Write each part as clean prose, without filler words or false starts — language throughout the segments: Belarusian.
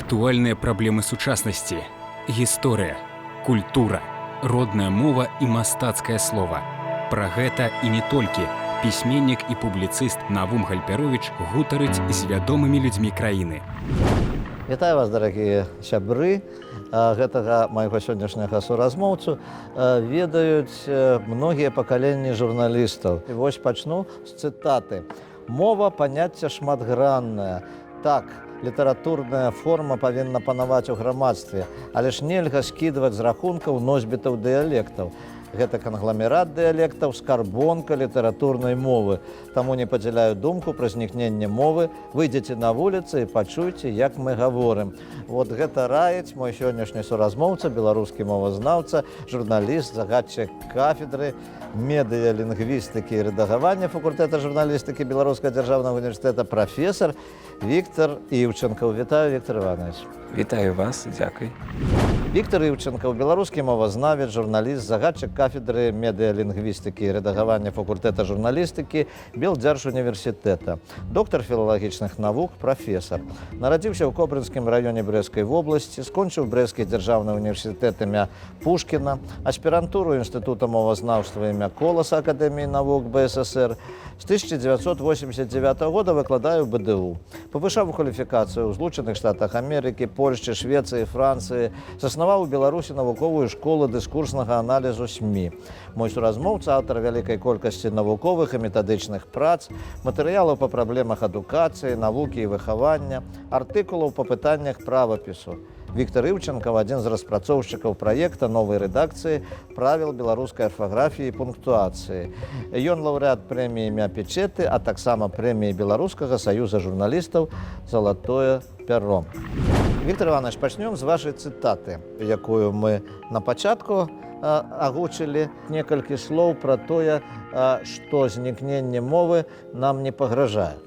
Актуальныя праблемы сучаснасці: гісторыя, культура, родная мова і мастацкае слова. Пра гэта і не толькі пісьменнік і публіцыст Навум Гальпяровіч гутарыць з вядомымі людзьмі краіны. Вітаю вас, дарагія сябры. Гэтага майго сённяшняга суразмоўцу ведаюць многія пакаленні журналістаў. І вось пачну з цытаты. «Мова — паняцце шматграннае. Так, літаратурная форма павінна панаваць у грамадстве, але ж нельга скідваць з рахункаў носьбітаў дыялектаў. Гэта кангламерат дыялектаў, скарбонка літаратурнай мовы. Таму не падзяляю думку пра знікненне мовы. Выйдзеце на вуліцы і пачуйце, як мы гаворым». Вот гэта раіць мой сённяшні суразмоўца, беларускі мовазнаўца, журналіст, загадчык кафедры медыялінгвістыкі і рэдагавання факультэта журналістыкі Беларускага дзяржаўнага універсітэта, прафесар Віктар Іўчанкаў. Вітаю, Віктар Іванавіч. Вітаю вас, дзякуй. Віктар Іўчанкаў, беларускі мовазнавец, журналіст, загадчык кафедры медыялінгвістыкі і рэдагавання факультэта журналістыкі Белдзяржуніверсітэта, доктар філалагічных навук, прафесар. Нарадзіўся ў Кобрынскім раёне Брэсцкай вобласці, скончыў Брэсцкі дзяржаўны універсітэт імя Пушкіна, аспірантуру Інстытута мовазнаўства імя Коласа Акадэміі навук БССР. З 1989 года выкладае ў БДУ. Павышаў кваліфікацыю ў Злучаных Штатах Амерыкі, Польшчы, Швецыі, Францыі. Заснаваў у Беларусі навуковую школу дыскурснага аналізу СМІ. Мой суразмоўца — аўтар вялікай колькасці навуковых і метадычных прац, матэрыялаў па праблемах адукацыі, навукі і выхавання, артыкулаў па пытаннях правапісу. Віктар Іўчанкаў — адзін з распрацоўшчыкаў праекта новай рэдакцыі правіл беларускай арфаграфіі і пунктуацыі. Ён лаўрэат прэміі імя Пічэты, а таксама прэміі Беларускага саюза журналістаў «Залатое пяро». Віктар Іванавіч, пачнём з вашай цытаты, якую мы на пачатку агучылі. Некалькі слоў пра тое, што знікненне мовы нам не пагражае.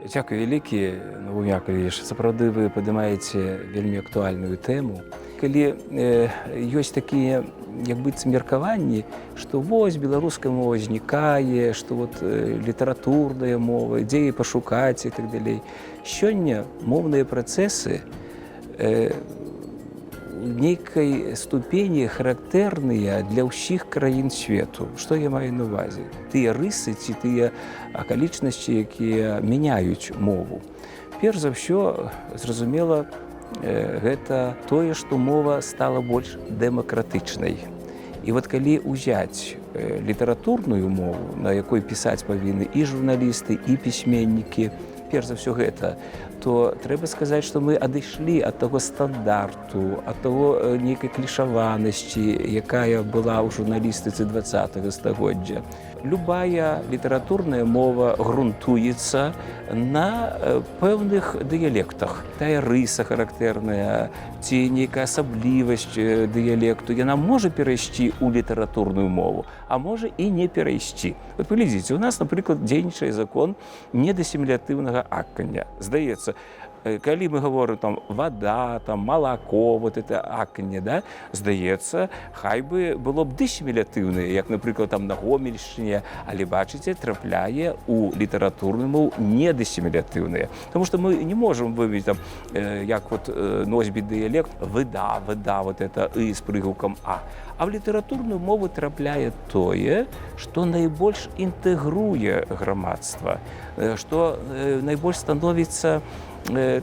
Дзякуй вялікі, Навум Якаўлевіч. Сапраўды, вы падымаеце вельмі актуальную тэму. Калі ёсць такія, як быццам, меркаванні, што вось беларуская мова знікае, што вот літаратурная мова, дзе яе пашукаць і так далей. Сёння моўныя працэсы у нейкай ступені характэрныя для ўсіх краін свету. Што я маю на увазе? Тыя рысы ці тыя акалічнасці, якія мяняюць мову. Перш за ўсё, зразумела, гэта тое, што мова стала больш дэмакратычнай. І вот калі ўзяць літаратурную мову, на якой пісаць павінны і журналісты, і пісьменнікі, перш за ўсё гэта, то трэба сказаць, што мы адышлі ад таго стандарту, ад таго нейкай клішаванасці, якая была ў журналістыцы 20 стагоддзя. Любая літаратурная мова грунтуецца на пэўных дыялектах. Тая рыса характэрная ці нейкая асаблівасць дыялекту, яна можа перайсці ў літаратурную мову, а можа і не перайсці. Вот паглядзіце, у нас, напрыклад, дзейнічае закон недасімілятыўнага акання. Здаецца, калі мы гаворым там «вада», там «малако», вот это аканне, да, здаецца, хай бы было б дысімілятыўнае, як, напрыклад, там на Гомельшчыне, але, бачыце, трапляе у літаратурную мову недасімілятыўнае. Потому что мы не можем вымавіць там, як вот носьбіт дыялект «выда», «выда», вот это «ы» з прыгукам «а». А в літаратурную мову трапляе тое, што найбольш інтэгруе грамадства, што найбольш становіцца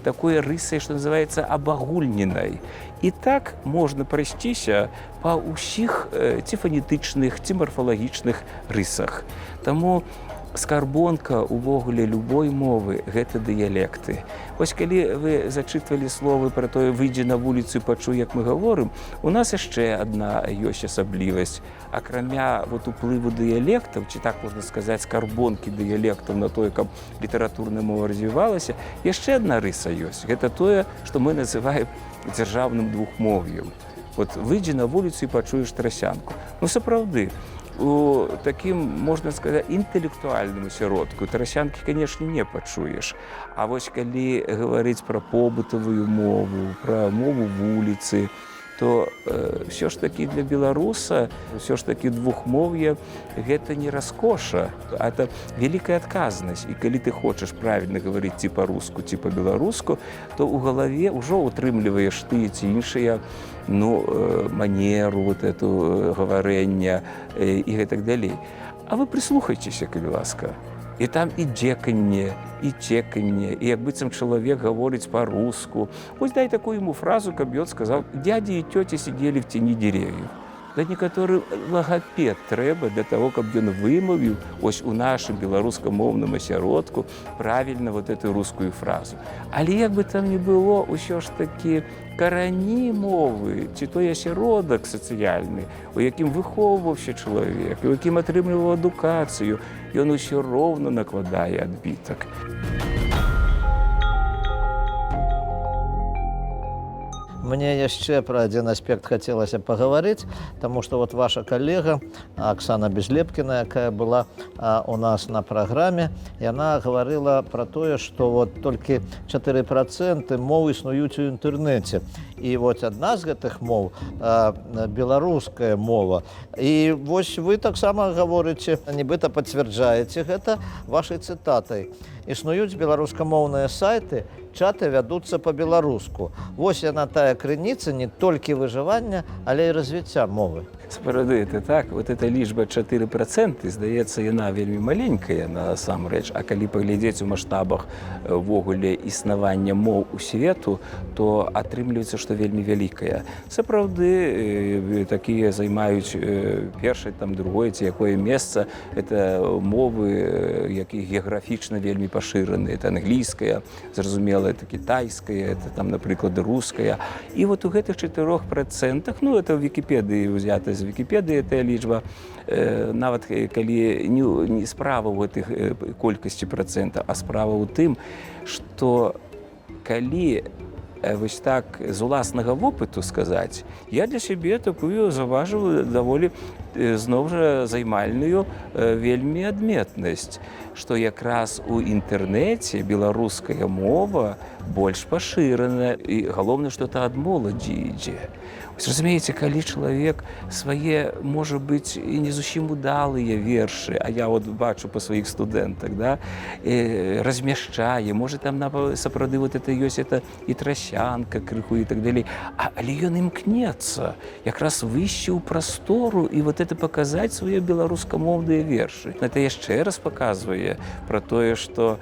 такой рысай, што называется, абагульненай. І так можна прайсціся па ўсіх ці фанетычных, ці марфалагічных рысах. Таму скарбонка увогуле любой мовы — гэта дыялекты. Вось калі вы зачытвалі словы пра тое: «Выйдзе на вуліцу, пачуй, як мы гаворым», у нас яшчэ адна ёсць асаблівасць. Акрамя вот уплыву дыялектаў, ці, так можна сказаць, скарбонкі дыялектаў на тое, каб літаратурная мова развівалася, яшчэ адна рыса ёсць. Гэта тое, што мы называем дзяржаўным двухмов'ем. Вот выйдзе на вуліцу і пачуеш трасянку. Ну сапраўды, у такім, можна сказаць, інтэлектуальным асяродку трасянкі, конечно, не пачуеш. А вось калі гаварыць пра побытавую мову, пра мову вуліцы, То ўсё ж такі для беларуса ўсё ж такі двухмоўе — гэта не раскоша, а это вялікая адказнасць. І калі ты хочаш правільна гаварыць ці па-руску, ці па-беларуску, то ў галаве ўжо утрымліваеш ты ці іншыя, ну, манеру вот эту гаварэння і гэтак далей. А вы прыслухайцеся, калі ласка. І там і дзеканне, і цеканне, і як быццам чалавек гаворыць па-руску. Вось дай такую ему фразу, каб ён сказаў: «Дяди и тети сидели в тени деревьев». Да некаторы лагапед трэба для того, каб ён вымавіў ось у нашым беларускамоўным асяродку правільна вот эту рускую фразу. Але як бы там ни было, ўсё ж такі карані мовы ці той асяродак сацыяльны, у якім выхоўваўся чалавек, у якім атрымліваў адукацыю, ён усё роўна накладае адбітак. Мне яшчэ пра адзін аспект хацелася пагаварыць, таму што вот ваша калега Аксана Безлепкіна, якая была у нас на праграме, яна гаварыла пра тое, што вот толькі 4% моў існуюць у інтэрнэце. І вот адна з гэтых моў беларуская мова. І вось вы таксама гаворыце, нібыта пацвярджаеце гэта вашай цытатай: «Існуюць беларускамоўныя сайты, чаты вядуцца па-беларуску. Вось яна, тая крыніца не толькі выжывання, але і развіцця мовы». Сапраўды это так. Вот эта лічба 4%, здаецца, яна вельмі маленькая насамрэч, а калі паглядзець у маштабах увогуле існавання моў у свету, то атрымліваецца, што вельмі вялікая. Сапраўды такія займаюць першае, там, другое ці якое месца, это мовы, якія геаграфічна вельмі пашыраны. Это англійская, зразумела, это кітайская, это там, напрыклад, руская. І вот у гэтых 4%, ну, это ў Вікіпедыі ўзята, з Вікіпедыі эта лічба, нават калі не справа ў гэтых колькасці працэнта, а справа ў тым, што калі вось так з уласнага вопыту сказаць, я для сябе такую заўважыў даволі зноў жа займальную вельмі адметнасць, што якраз у інтэрнэце беларуская мова больш пашыраная, і галоўнае, што это ад моладзі ідзе. Вось, разумееце, калі чалавек свае, можа быць, і не зусім удалыя вершы, а я вот бачу па сваіх студэнтах, да, размяшчае, можа, там сапраўды вот это ёсць, это і трасянка крыху і так далей, але ён імкнецца якраз выйсці ў прастору і вот это паказаць свае беларускамоўныя вершы. Это яшчэ раз паказвае пра тое, што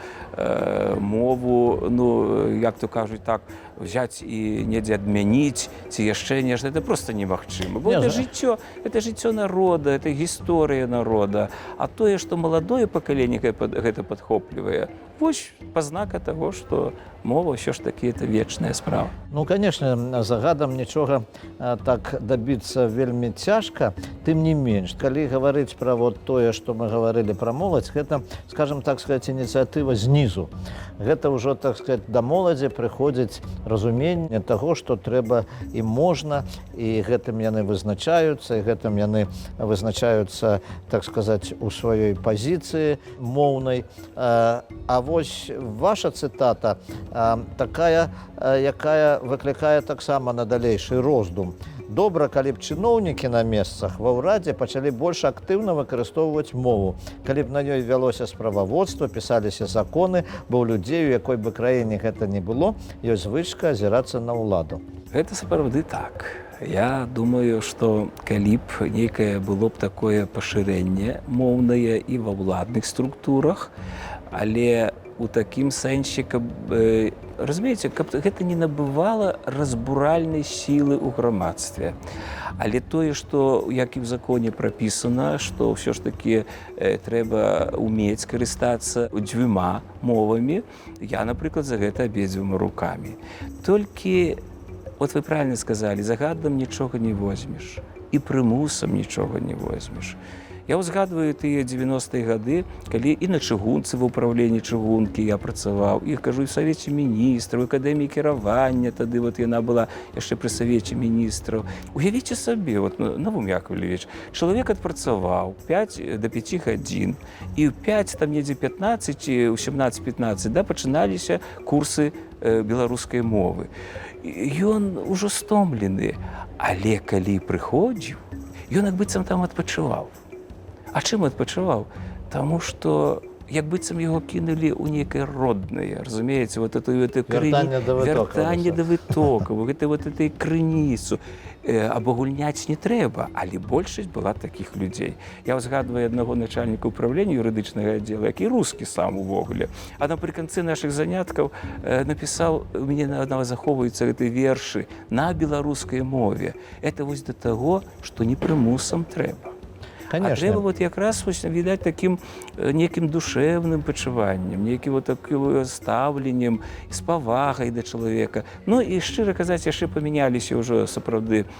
мову, ну, як то кажуць, так взять і недзе адмяніць ці яшчэ нешта, это просто немагчыма, бо Не, это жыццё, это жыццё народа, это гісторыя народа. А тое, што маладое пакаленне гэта падхоплівае, вось пазнака таго, што мова ўсё ж такі это вечная справа. Ну, конечно, загадам нічога так дабіцца вельмі цяжка, тым не менш, калі гаварыць пра вот тое, што мы гаварылі пра моладзь, гэта, скажем так сказать, ініцыятыва знізу. Гэта ўжо, так сказать, да моладзі прыходзіць разуменне таго, што трэба і можна, і гэтым яны вызначаюцца, і гэтым яны вызначаюцца, так сказать, у сваёй пазіцыі моўнай. А вось ваша цытата такая, якая выклікае таксама на далейшы роздум. Добра, калі б чыноўнікі на месцах ва ўрадзе пачалі больш актыўна выкарыстоўваць мову. Калі б на ёй вялося справаводства, пісаліся законы, бо ў людзей, у якой бы краіне гэта не было, ёсць звычка азірацца на ўладу. Гэта сапраўды так. Я думаю, што калі б нейкае было б такое пашырэнне моўнае і ва ўладных структурах, але у такім сэнсе, каб разумееце, каб гэта не набывала разбуральнай сілы ў грамадстве. Але тое, што як і ў законе прапісана, што ўсё ж такі трэба умець карыстацца дзвюма мовамі, я, напрыклад, за гэта абедзвюма рукамі. Толькі вот вы правильно сказалі, загадам нічога не возьмеш і прымусам нічога не возьмеш. Я ўзгадваю тыя 90-е гады, калі і на чыгунцы, ва ўпраўленні чыгункі я працаваў, і кажу, і в савеце міністраў, акадэміі кіравання, тады вот яна была яшчэ пры савеце міністраў. Уявіце сабе, вот, Навум Яковлевич, чалавек адпрацаваў 5 до 5 гадзін, і ў 5 там недзе 15, у 17:15, да, пачыналіся курсы беларускай мовы. Ён ужо стомлены, але калі прыходзіў, ён як быццам там адпачываў. А чым адпачываў? Таму што як быццам яго кінулі ў нейкае роднае, разумееце, вот эту Вяртанне да вытокаў, вяртанне да вытокаў, гэта вот этой крыніцу. Абагульняць не трэба, але большасць была такіх людзей. Я ўзгадваю аднаго начальніка ўправлення юрыдычнага аддзела, які рускі сам увогуле. А напрыканцы нашых заняткаў напісаў, у мяне нават захоўваюцца гэтыя вершы на беларускай мове. Это вось да таго, што не прымусам трэба. А трэба вот якраз вось, відаць, такім некім душэўным пачуваннем, нейкім вот такім стаўленнем, з павагай да чалавека. Ну і, шчыра казаць, яшчэ памяняліся ўжо сапраўды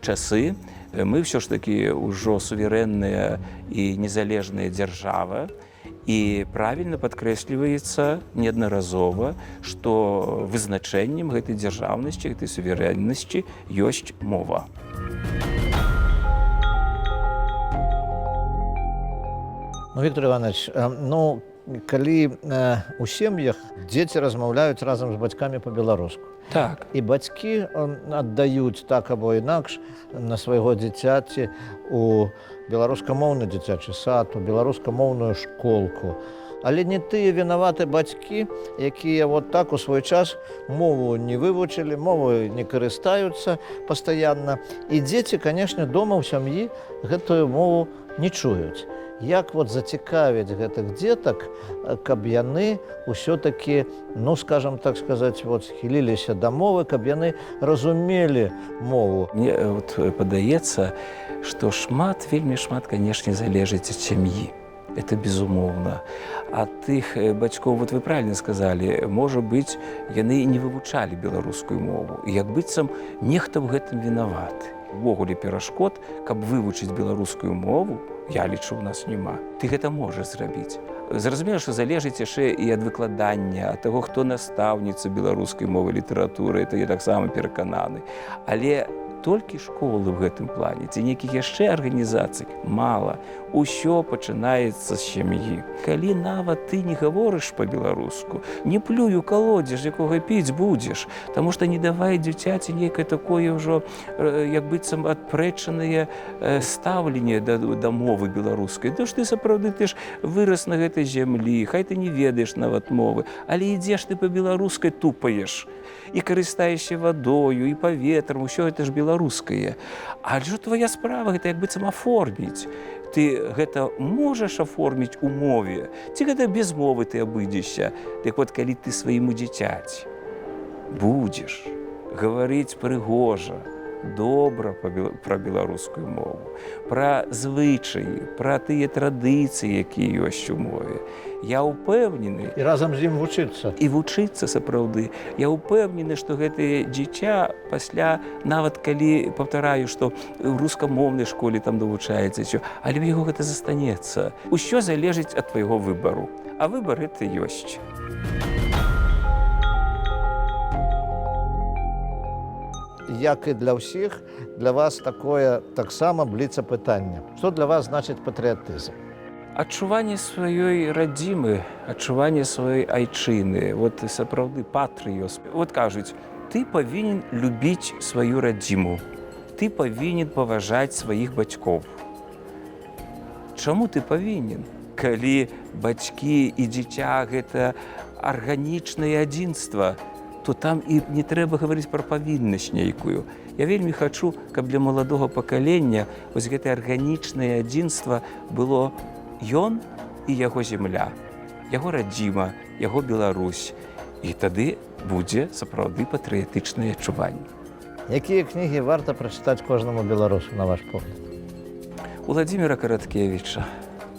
часы. Мы ўсё ж такі ўжо суверэнная і незалежная дзяржава. І правільна падкрэсліваецца неаднаразова, што вызначэннем гэтай дзяржаўнасці, гэтай суверэннасці ёсць мова. Віктор Іванович, калі у сем'ях дзеці размаўляюць разам з бацькамі па-беларуску. І бацькі аддаюць так або інакш на свайго дзіцяці у беларускамоўны дзіцячы сад, у беларускамоўную школку. Але не тыя вінаваты бацькі, якія вот так у свой час мову не вывучылі, мову не карыстаюцца пастаянна. І дзеці, канешне, дома ў сям'і гэтую мову не чуюць. Як вот зацікавіць гэтых дзетак, каб яны ўсё-такі, скажам так сказаць, вот схіліліся да мовы, каб яны разумелі мову? Мне вот падаецца, што шмат, вельмі шмат, канешне, залежыць ад сям'і. Это безумоўна. А тых бацькоў, вот вы правильно сказалі, можа быць, яны і не вывучалі беларускую мову. І як быццам нехта ў гэтым вінаваты. Увогуле перашкод, каб вывучыць беларускую мову, я лічу, у нас няма. Ты гэта можаш зрабіць. Зразумела, што залежыць яшчэ і ад выкладання, ад таго, хто настаўніца беларускай мовы, літаратуры, это я таксама перакананы. Але толькі школы ў гэтым плане, ці нейкіх яшчэ арганізацый мала. Усё пачынаецца з сям'і. Калі нават ты не гаворыш па-беларуску, не плюй у калодзеж, якога піць будзеш, таму што не давай дзіцяці нейкае такое ўжо як быццам адпрэчанае стаўленне да мовы беларускай. То ж ты сапраўды, ты ж вырас на гэтай зямлі, хай ты не ведаеш нават мовы, але ідзеш ты па-беларускай, тупаеш і карыстаешся вадою, і паветрам, усё гэта ж беларускае. А ж твоя справа гэта як быццам аформіць. Ты гэта можаш аформіць у мове, ці гэта без мовы ты абыдзешся. Дык вот, калі ты свайму дзіцяці будзеш гаварыць прыгожа, добра пра беларускую мову, пра звычаі, пра тыя традыцыі, якія ёсць у мове. Я ўпэўнены... І разам з ім вучыцца. І вучыцца сапраўды. Я ўпэўнены, што гэтае дзіця пасля, нават калі, паўтараю, што ў рускамоўнай школе там навучаецца, ўсё, але ў яго гэта застанецца. Усё залежыць ад твайго выбару. А выбар гэта ёсць. Як і для ўсіх, для вас такое таксама бліцапытанне. Што для вас значыць патрыятызм? Адчуванне сваёй радзімы, адчуванне сваёй айчыны, вот сапраўды патрыёз. Вот кажуць, ты павінен любіць сваю радзіму, ты павінен паважаць сваіх бацькоў. Чаму ты павінен? Калі бацькі і дзіця гэта арганічнае адзінства, то там і не трэба гаварыць пра павіннасць нейкую. Я вельмі хачу, каб для маладога пакалення вось гэтае арганічнае адзінства было ён і яго зямля, яго радзіма, яго Беларусь. І тады будзе сапраўды патрыятычнае адчуванне. Якія кнігі варта прачытаць кожнаму беларусу, на ваш погляд? Уладзіміра Караткевіча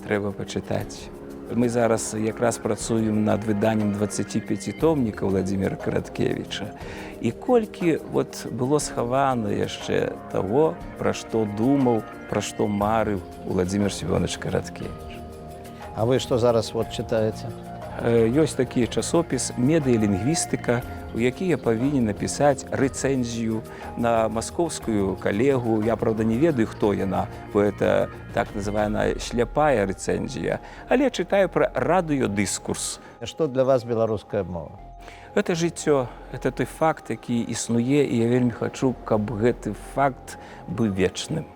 трэба пачытаць. Мы зараз якраз працуем над выданнем 25 томніка Владимира Караткевича. І колькі вот было схавана яшчэ таго, пра што думаў, пра што марыў Владимир Семёнович Караткевич. А вы што зараз вот чытаеце? Ёсць такі часопіс «Медыялінгвістыка», у які я павінен напісаць рэцэнзію на маскоўскую калегу. Я, праўда, не ведаю, хто яна, бо это так называемая сляпая рэцэнзія. Але чытаю пра радыёдыскурс. Што для вас беларуская мова? Это жыццё, это той факт, які існуе, і я вельмі хачу, каб гэты факт быў вечным.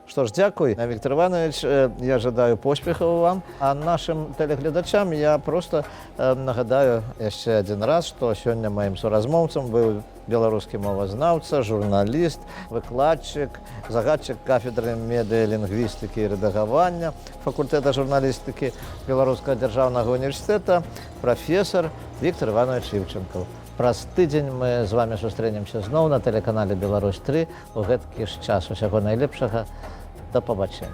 Што ж, дзякуй, Віктор Іванович, я жадаю поспехаў вам. А нашым тэлегледачам я просто нагадаю яшчэ адзін раз, што сёння маім суразмоўцам быў беларускі мовазнаўца, журналіст, выкладчык, загадчык кафедры медыялінгвістыкі і рэдагавання факультэта журналістыкі Беларускага дзяржаўнага універсітэта, прафесар Віктор Іванович Іўчынкаў. Праз тыдзень мы з вами сустрэнемся зноў на тэлеканале Беларусь 3 у гэткі ж час. Усяго найлепшага. Да пабачэння.